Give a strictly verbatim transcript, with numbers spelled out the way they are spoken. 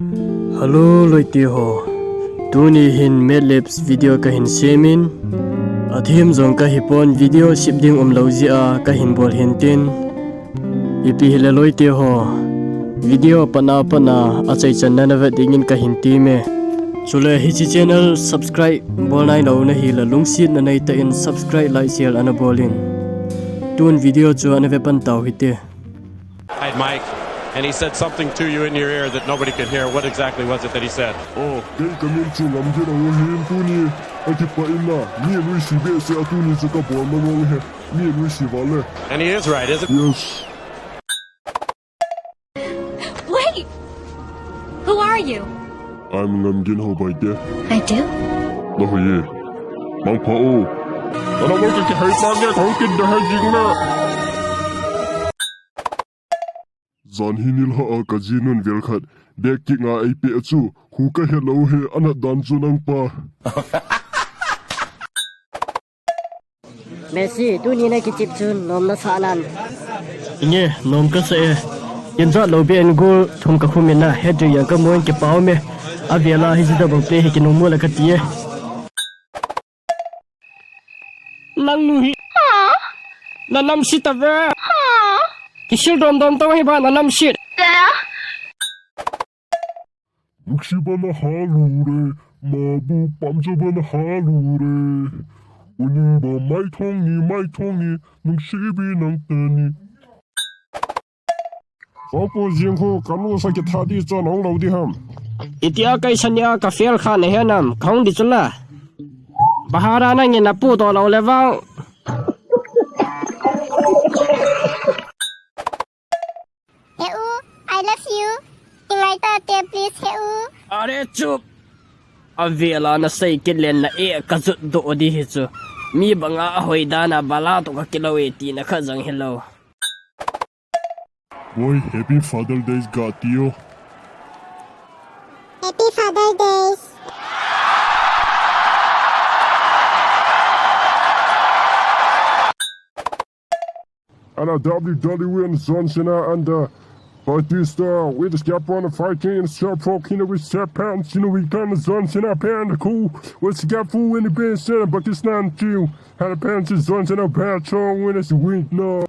Hello loite ho. Tuni hin Mad Libs video kahin semin. Athim jong kahipon, video sip ding umlou jeh a kahin bol hintin. Ipi hile loite ho, video patna patna achaichan na navet dingin kahin teme. Chule hiche channel subscribe bol nailou nahile lungsetna neitah in subscribe, like, share ana bolin. Tun video chu ana ve pan tau hite. Hey, Mike, and he said something to you in your ear that nobody could hear. What exactly was it that he said? Oh, kei kamin chu Ngamgin ahin, tuni kakipah in a, mi nuisat behseh a tuni chu kabol mong mong e. Mi nuisat vale. And he is right, isn't he? Yes. Wait! Who are you? I'm Ngamgin Hobaite. I do? Nahoi e. Mangpha o. Kana mo kihei pa nge, kong kin da ha jing na. Jan hi nilhah a kajinun vel khat bag kit nga eipeh chu, hu kahelou he, anat dan chu nangpa. Messi, tuni nakichep chun nom nasah nam? Inge, nom kasah e. Kin jat lou beh in goal thum kakhum in a, hat-trick jeng kamun, kipa um e. Avel a hiche double play hi kinung mu le kati e. Nangnu hi. Nanamset tave. Kisil domdom tau hi ba nanamset. ꯅꯨꯡꯁꯤꯕꯅ ꯍꯥꯜꯂꯨꯔꯦ, ꯃꯥꯕꯨ ꯄꯥꯝꯖꯕꯅ ꯍꯥꯜꯂꯨꯔꯦ꯫ ꯎꯅꯤꯡꯕ ꯃꯥꯏꯊꯣꯡꯅꯤ, ꯃꯥꯏꯊꯣꯡꯅꯤ, ꯅꯨꯡꯁꯤꯕꯤ ꯅꯪꯇꯅꯤ꯫ Vangpo jing khu, kanu sa kithah di chun hung lou di ham. Itia kaisania ka fail kha nahe nam, kahung di chula. Bahara nangin napu to lou le vang. He u, I love you. Kingai ta te, please, he u. Are chup. Avel a nasei kit len na e, kajut doh di hi chu. Mi banga ahoi dan a bala to kakilou e tina kha jong hilou. Boy, happy Father Days ga ti o. Happy Father Days. And a W W E and John Cena and uh, Batista with the scalp on the fighting and strap for Kino with strap pants, you know, we kind of John Cena pan the cool with the scalp fool in the bed, Cena, Batista and two. Had a pants is John Cena bad show when it's weak, no.